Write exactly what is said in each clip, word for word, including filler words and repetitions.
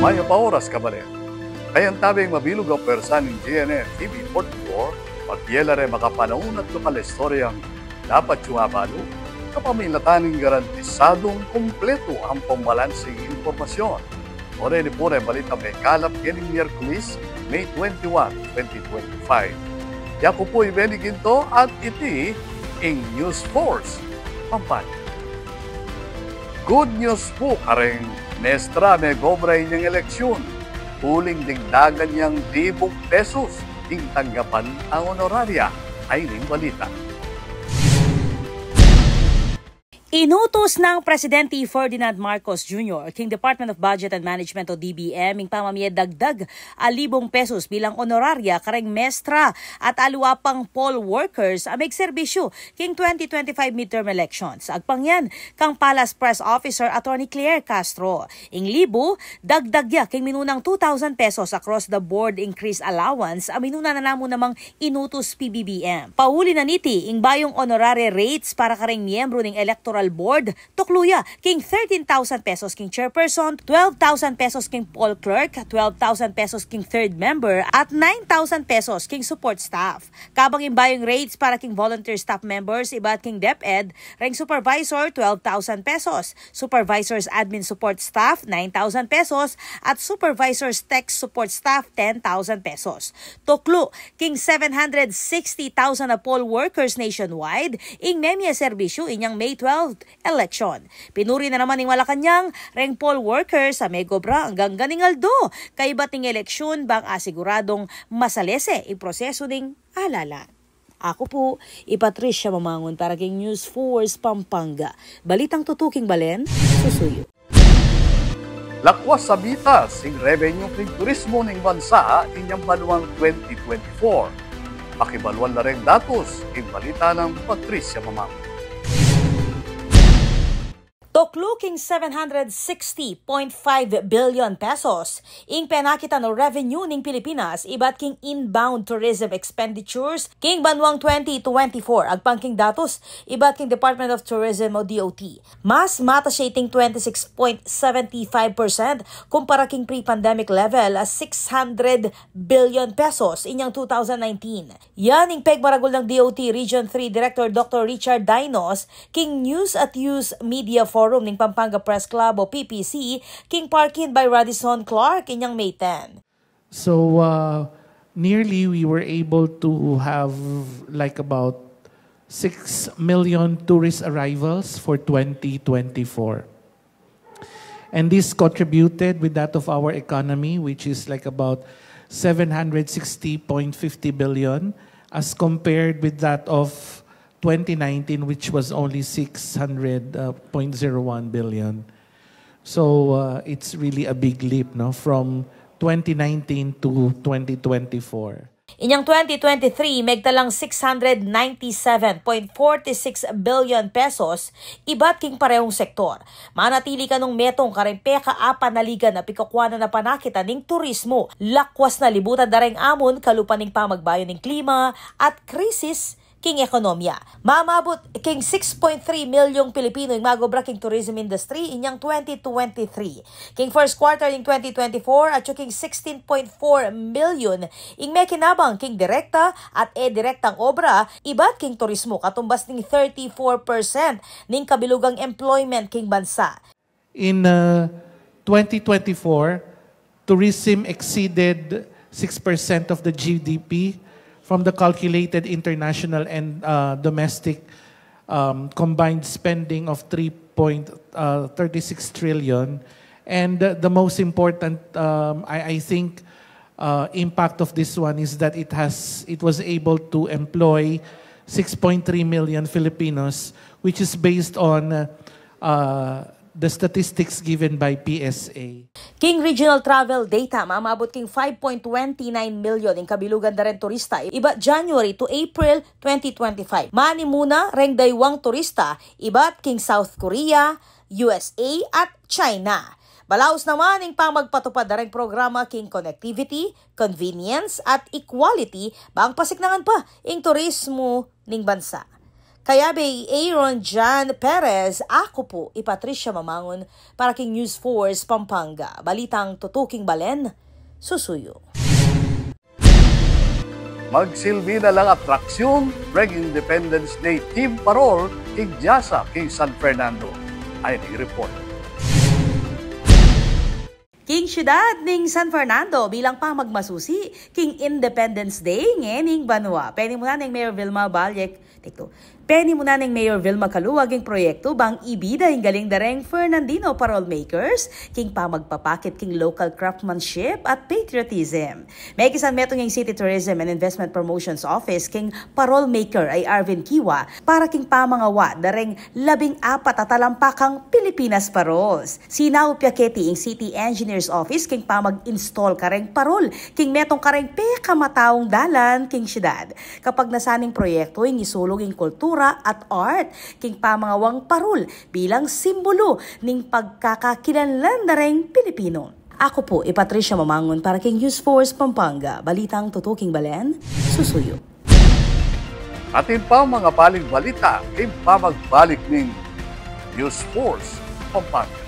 Mayap a oras, kabalen. Kayabe ing mabilug a pwersa ning G N N T V forty-four, pabie la reng makapanaun at lokal a istoryang dapat yung abalu, kapamilatan ning garantisadung kumpletu ampong balanseng impormasyon. Ore, ini pu reng balitang mekalap ngening Miyerkules, May twenty-one, twenty twenty-five. Yaku pu i Benny Ginto at iti ing News Force Pampanga. Good news pu kareng mestra megobra inyang eleksyon. Uling dagdagan yang libung pesos ing tanggapan a honoraria. Ay ning balita. Inutus nang Presidente Ferdinand Marcos Junior king Department of Budget and Management o D B M ing pamamie dagdag a libung pesos bilang honoraria kareng mestra at aliwa pang poll workers a megserbisyu king twenty twenty-five midterm elections. Agpang yan kang Palace Press Officer Attorney Claire Castro. Ing libu, dagdag ya king minunang two thousand pesos across the board increase allowance a minuna na namu namang inutus P B B M. Pauli na niti, ing bayung honorary rates para kareng miyembru ning electoral board, tuklu ya king thirteen thousand pesos king chairperson, twelve thousand pesos king poll clerk, twelve thousand pesos king third member, at nine thousand pesos king support staff. Kabang ing bayung rates para king volunteer staff members ibat king DepEd, reng supervisor, twelve thousand pesos, supervisor's admin support staff, nine thousand pesos, at supervisor's tech support staff, ten thousand pesos. Tuklu king seven hundred sixty thousand a poll workers nationwide ing memie serbisyu inyang May twelve election. Pinuri na naman ning Malacañang reng poll workers a megobra anggang ganing aldo kaibat ning eleksyon bang asiguradung masalese ing prosesu ning alala. Aku pu i Patricia Mamangun para king News Force Pampanga. Balitang tutuking balen, susuyu. Lakwas a bitas ing revenue king turismo ning bansa inyang banuang twenty twenty-four. Pakibaluan la reng datus king balita nang Patricia Mamangun. Tuklu king seven hundred sixty point five billion pesos ing penakitan o revenue ning Pilipinas ibat king inbound tourism expenditures king banuang twenty twenty-four, agpang king datus ibat king Department of Tourism o D O T. Mas matas ya iting twenty-six point seventy-five percent kumpara king pre-pandemic level a six hundred billion pesos inyang two thousand nineteen. Yan ing pegmaragul nang D O T Region three Director Doctor Richard Dainos king News at Use Media Forum ning Pampanga Press Club o P P C king Parkin by Radisson Clark inyang May ten. So, uh, nearly we were able to have, like, about six million tourist arrivals for twenty twenty-four. And this contributed with that of our economy, which is, like, about seven hundred sixty point fifty billion, as compared with that of twenty nineteen, which was only six hundred point zero one billion. So, uh, it's really a big leap, no, from twenty nineteen to twenty twenty-four. Inyang twenty twenty-three, megtalang six hundred ninety-seven point forty-six billion pesos ibat king parehong sektor. Manatili kanung metung kareng pekaapanaligan a pikakuanan a panakitan ning turismo. Lakwas na libutan da reng amun kalupa ning pamagbayu ning klima at krisis king ekonomiya. Mamabut king six point three milyung Pilipino ing magobra king tourism industry inyang twenty twenty-three. King first quarter ning twenty twenty-four, atyu king sixteen point four milyun ing mekinabang king direkta at e direktang obra ibat king turismo, katumbas ning thirty-four percent ning kabilugang employment king bansa. In, uh, twenty twenty-four, tourism exceeded six percent of the G D P from the calculated international and, uh, domestic, um, combined spending of three point thirty-six trillion. And, uh, the most important, um, I, I think, uh, impact of this one is that it has, it was able to employ six point three million Filipinos, which is based on, uh, uh, the statistics given by P S A. King regional travel data, mamabut king five point twenty nine million ing kabilugan da reng turista ibat January to April twenty twenty-five. Manimuna reng daywang turista ibat king South Korea, U S A at China. Balaus naman ing pamagpatupad da reng programa king connectivity, convenience at equality bang pasiknangan pa ing turismo ning bansa. Kayabe i Aaron John Perez, aku pu i Patricia Mamangun para king News Force Pampanga. Balitang tutuking balen, susuyu. Magsilbi na lang atraksyon reng Independence Day theme parol king dyasa king San Fernando. Ay, ning report. King syudad ning San Fernando bilang pamagmasusi king Independence Day ngening banua. Penimunan neng Mayor Vilma Balyek, take two. Penimunan neng Mayor Vilma Kaluag ing proyektu bang ibida ing galing da reng Fernandino parol makers king pamagpapakit king local craftsmanship at patriotism. Mekisan metung ing City Tourism and Investment Promotions Office king parol maker a i Arvin Kiwa para king pamangawa da reng labing apat a talampakang Pilipinas parols. Sinaup ya keti ing City Engineers Office king pamag-install kareng parol king metung kareng pekamataung dalan king syudad. Kapagnasan ning proyektu ing isulug ing kultura at art king pamangawang parol bilang simbulu ning pagkakakilanlan da reng Pilipino. Aku pu i Patricia Mamangun para king News Force Pampanga, balitang tutuking balen, susuyu. Atin pang mangapaling balita king pamagbalik ning News Force Pampanga.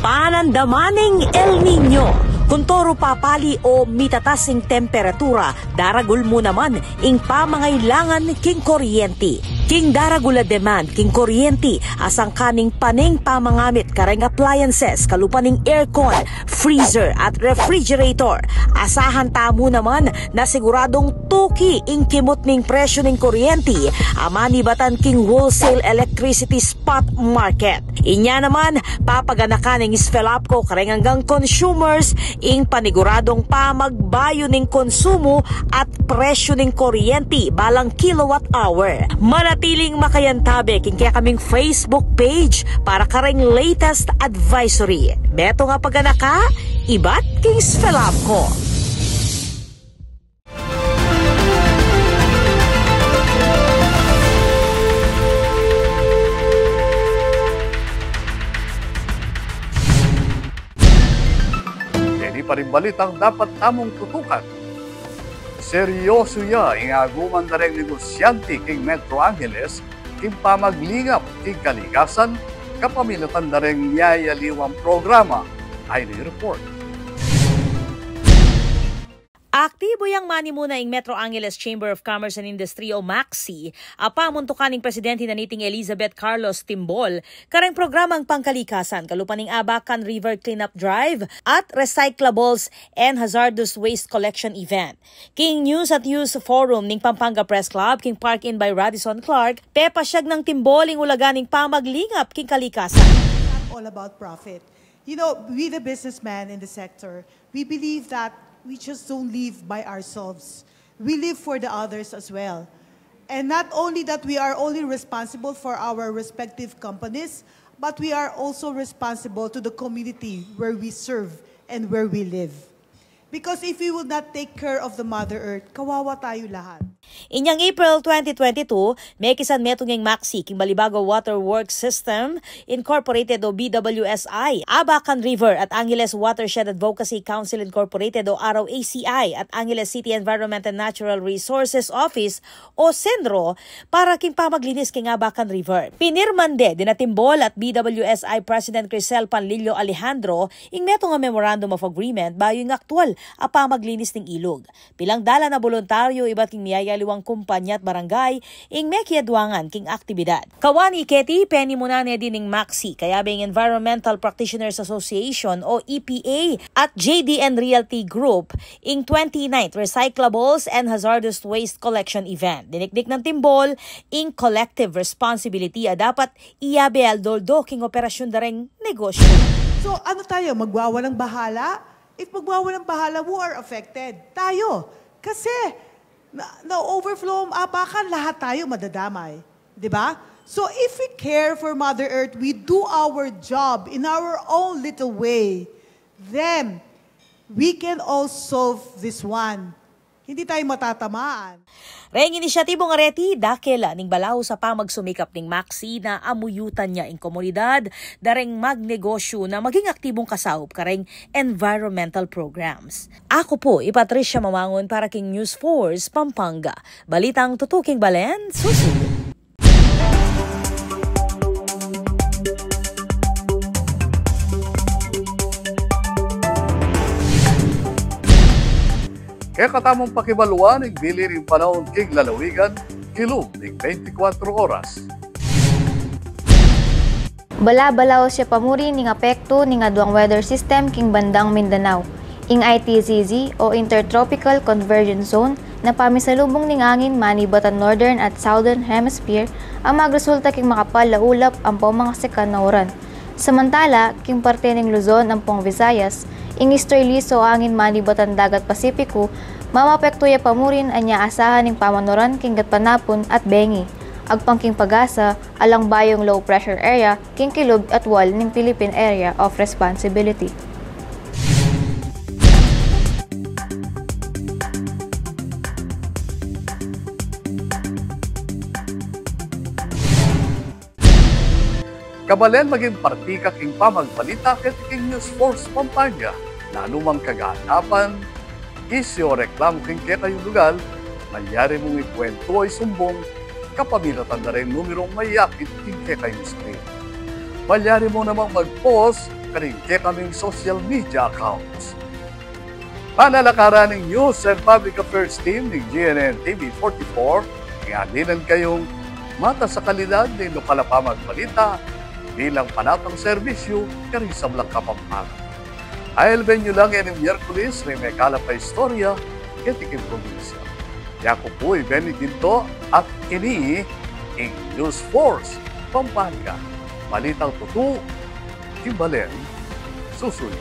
Panandaman ning El Niño. Kuntoru papali o mitatas ing temperatura, daragul mu naman ing pamangailangan king kuryenti. King daragul a demand king kuryenti, asangka ning paneng pamangamit kareng appliances kalupa ning aircon, freezer at refrigerator. Asahan tamu naman na siguradung tuki ing kimut ning presyu ning kuryenti a manibatan king wholesale electricity spot market. Inya naman, papaganakan ning SFELAPCO kareng anggang consumers ing paniguradung pamagbayu ning konsumu at presyu ning kuryenti balang kilowatt hour. Manatiling makayantabe king kekaming Facebook page para kareng latest advisory. Metung a paganaka ibat king SFELAPCO. Keni pa ring balitang dapat tamung tutukan. Seryosu ya ing aguman da reng negosyante king Metro Angeles king pamaglingap king kalikasan kapamilatan da reng miyayaliwang programa. Ay, ning report. Aktibu yang manimuna ing Metro Angeles Chamber of Commerce and Industry o MACC, a pamuntukan ning presidente na niting Elizabeth Carlos Timbol, kareng programang pangkalikasan kalupa ning Abacan River Cleanup Drive at Recyclables and Hazardous Waste Collection Event. King News at Use Forum ning Pampanga Press Club king Park Inn by Radisson Clark, pepasyag nang Timbol ing ulaga ning pamaglingap king kalikasan. Not all about profit. You know, we the businessmen in the sector, we believe that we just don't live by ourselves. We live for the others as well. And not only that we are only responsible for our respective companies, but we are also responsible to the community where we serve and where we live. Because if we will not take care of the Mother Earth, kawawa tayo lahat. Inyang April twenty twenty-two, mekisan metung ing MACC king Balibago Water Works System Incorporated o B W S I, Abacan River at Angeles Watershed Advocacy Council Incorporated o R O A C I at Angeles City Environment and Natural Resources Office o CENRO para king pamaglinis king Abacan River. Pinirman de dina Timbol at B W S I President Crisel Panlilio Alejandro ing metung a Memorandum of Agreement bayu ing aktual a pamaglinis ning ilug. Pilang dalan a boluntaryu ibat king miyayaliwang kumpanya at barangay ing mekiadwangan king aktibidad. Kawani keti, penimunan ne di ning MACC, kayabe ing Environmental Practitioners Association o E P A at J D N Realty Group ing twenty-ninth Recyclables and Hazardous Waste Collection Event. Dinikdik nang Timbol ing collective responsibility a dapat iyabe aldo-aldo king operasyun da reng negosyu. So, ano tayo? Magwawalang bahala? If magwawalang bahala, who are affected? Tayo. Kasi, na, na-overflow ang apakan, lahat tayo madadamay. Di ba? So, if we care for Mother Earth, we do our job in our own little way, then we can all solve this one. Hindi tayo matatamaan. Reng inisyatibung areti, dakila ning balaus a pamagsumikap ning MACC na amuyutan ya ing komunidad, dareng magnegosyu na maging aktibung kasaup kareng environmental programs. Aku pu i Patricia Mamangun para king News Force Pampanga. Balitang tutuking balen, susunod. Kekatamung pakibaluan ing bili ning panaun king lalawigan, kilub ning bente kwatro oras. Bala-balaus ya pa muri ning apektu ning aduang weather system king bandang Mindanao. Ing I T Z Z o Intertropical Convergence Zone na pamisalubung ning angin manibatan Northern at Southern Hemisphere a magresulta king makapal a ulap ampo mangasikan a uran. Samantala, king parte ning Luzon ampong Visayas, ing easterly so angin manibatan dagat Pasipiku, mamapektu ya pa murin anya asahan ing pamanuran king gatpanapun at bengi. Agpang king PAGASA, alang bayung low pressure area king kilub at wal ning Philippine Area of Responsibility. Kabalen maging parti ka king pamagbalita keti king News Force Pampanga. Nanumang kaganapan, isyu o reklamu king kekayung lugal, malyari mung ikuwentu o isumbung kapamilatan da reng numerung mayakit king kekayung screen. Malyari mu namang mag-post karing kekaming social media accounts. Panalakaran ning News and Public Affairs Team ning G N N T V forty-four, ing adinan kayung matas a kalidad ning lokal a pamagbalita bilang panatang serbisyu karing sablang Kapampangan. Ailben yu lang ing Miyerkules ring mekalap a istorya keti king probinsya. Yaku pu i Benny Ginto at ini ing News Force Pampanga. Balitang tutu king balen, susuyu.